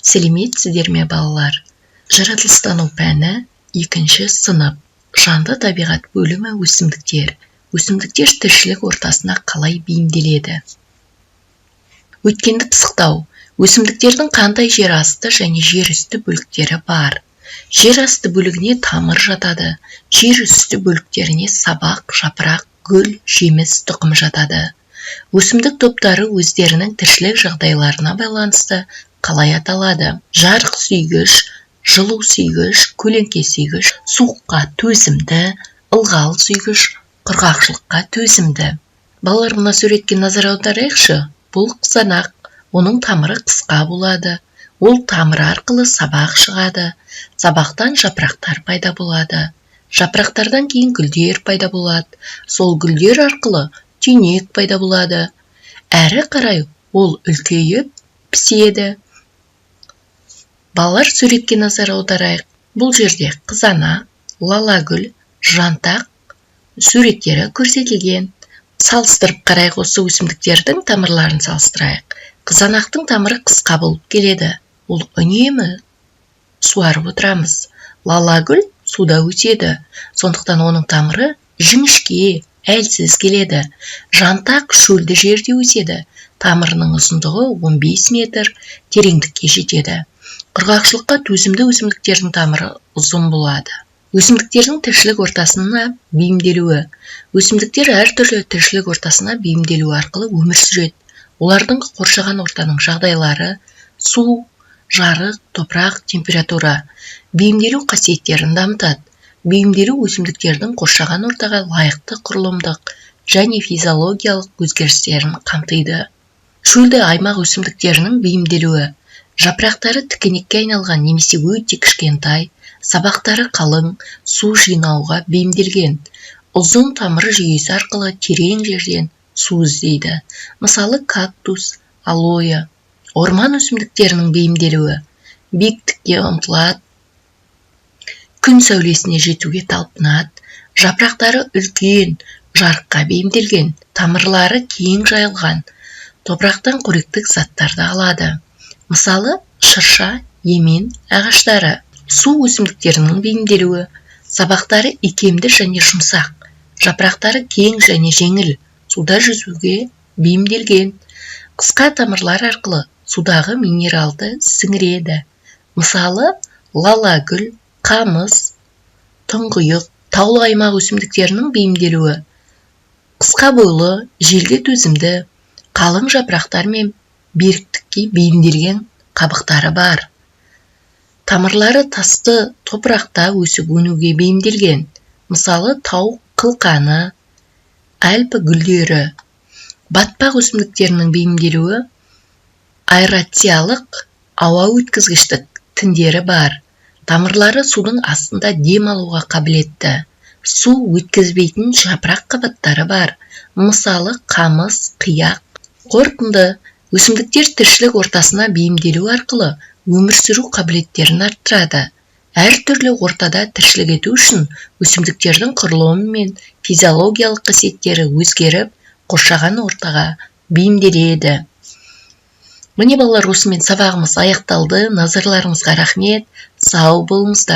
Сәлеметсіздер ме, балалар! Жаратылыстану пәні, екінші сынып, жанды табиғат бөлімі, өсімдіктер. Өсімдіктер тіршілік ортасына қалай бейімделеді? Өткенді пысықтау. Өсімдіктердің қандай жер асты және жер үсті бөліктері бар? Жер асты бөлігіне тамыр жатады, жер үсті бөліктеріне сабақ, жапырақ, гүл, жеміс, тұқым жатады. Өсімдік топтары өздерінің тіршілік жағдайларына байланысты қалай аталады? Жарық сүйгіш, жылу сүйгіш, көлеңке сүйгіш, суыққа төзімді, ылғал сүйгіш, құрғақшылыққа төзімді. Балалар, мына суретке назар аударайықшы. Бұл қызанақ. Оның тамыры қысқа болады. Ол тамыр арқылы сабақ шығады. Сабақтан жапырақтар пайда болады. Жапырақтардан кейін гүлдер пайда болады. Сол гүлдер арқылы түйнек пайда болады. Әрі қарай ол үлкейіп, піседі. Балалар, суретке назар аударайық. Бұл жерде қызанақ, лалагүл, жантақ суреттері көрсетілген. Салыстырып қарайық, осы өсімдіктердің тамырларын салыстырайық. Қызанақтың тамыры қысқа болып келеді. Ол үнемі суарып отырамыз. Лалагүл суда өседі, сондықтан оның тамыры жіңішке, әлсіз келеді. Жантақ шөлді жерде өседі. Тамырының ұзындығы 15 метр тереңдікке жетеді. Құрғақшылыққа төзімді өсімдіктердің тамыры ұзын болады. Өсімдіктердің тіршілік ортасына бейімделуі. Өсімдіктер әртүрлі тіршілік ортасына бейімделу арқылы өмір сүреді. Олардың қоршаған ортаның жағдайлары, су, жарық, топырақ, температура, бейімделу қасиеттерін дамытады. Бейімделу өсімдіктердің қоршаған ортаға лайықты құрылымдық және физиологиялық өзгерістерін қамтиды. Шөлді аймақ өсімдіктерінің бейімделуі. Жапырақтары тікенекке айналған немесе өте кішкентай, сабақтары қалың, су жинауға бейімделген. Ұзын тамыр жүйесі арқылы терең жерден су іздейді. Мысалы, кактус, алоэ. Орман өсімдіктерінің бейімделуі. Биіктікке ұмтылады, күн сәулесіне жетуге талпынады. Жапырақтары үлкен, жарыққа бейімделген, тамырлары кең жайылған, топырақтан қоректік заттарды алады. Мысалы, шырша, емен ағаштары. Су өсімдіктерінің бейімделуі. Сабақтары икемді және жұмсақ, жапырақтары кең және жеңіл, суда жүзуге бейімделген. Қысқа тамырлар арқылы судағы минералды сіңіреді. Мысалы, лалагүл, қамыс, тұңғиық. Таулы аймақ өсімдіктерінің бейімделуі. Қысқа бойлы, желге төзімді, қалың жапырақтар мен беріктікке бейімделген қабықтары бар. Тамырлары тасты топырақта өсіп өнуге бейімделген. Мысалы, тау қылқаны, альпі гүлдері. Батпақ өсімдіктерінің бейімделуі. Аэрациялық, ауа өткізгіштік тіндері бар. Тамырлары судың астында дем алуға қабілетті. Су өткізбейтін жапырақ қабаттары бар. Мысалы, қамыс, қияқ. Қорытынды. Өсімдіктер тіршілік ортасына бейімделу арқылы өмір сүру қабілеттерін арттырады. Әртүрлі ортада тіршілік ету үшін өсімдіктердің құрылымы мен физиологиялық қасиеттері өзгеріп, қоршаған ортаға бейімделеді. Міне, балалар, осымен сабағымыз аяқталды. Назарларыңызға рахмет, сау болыңыздар.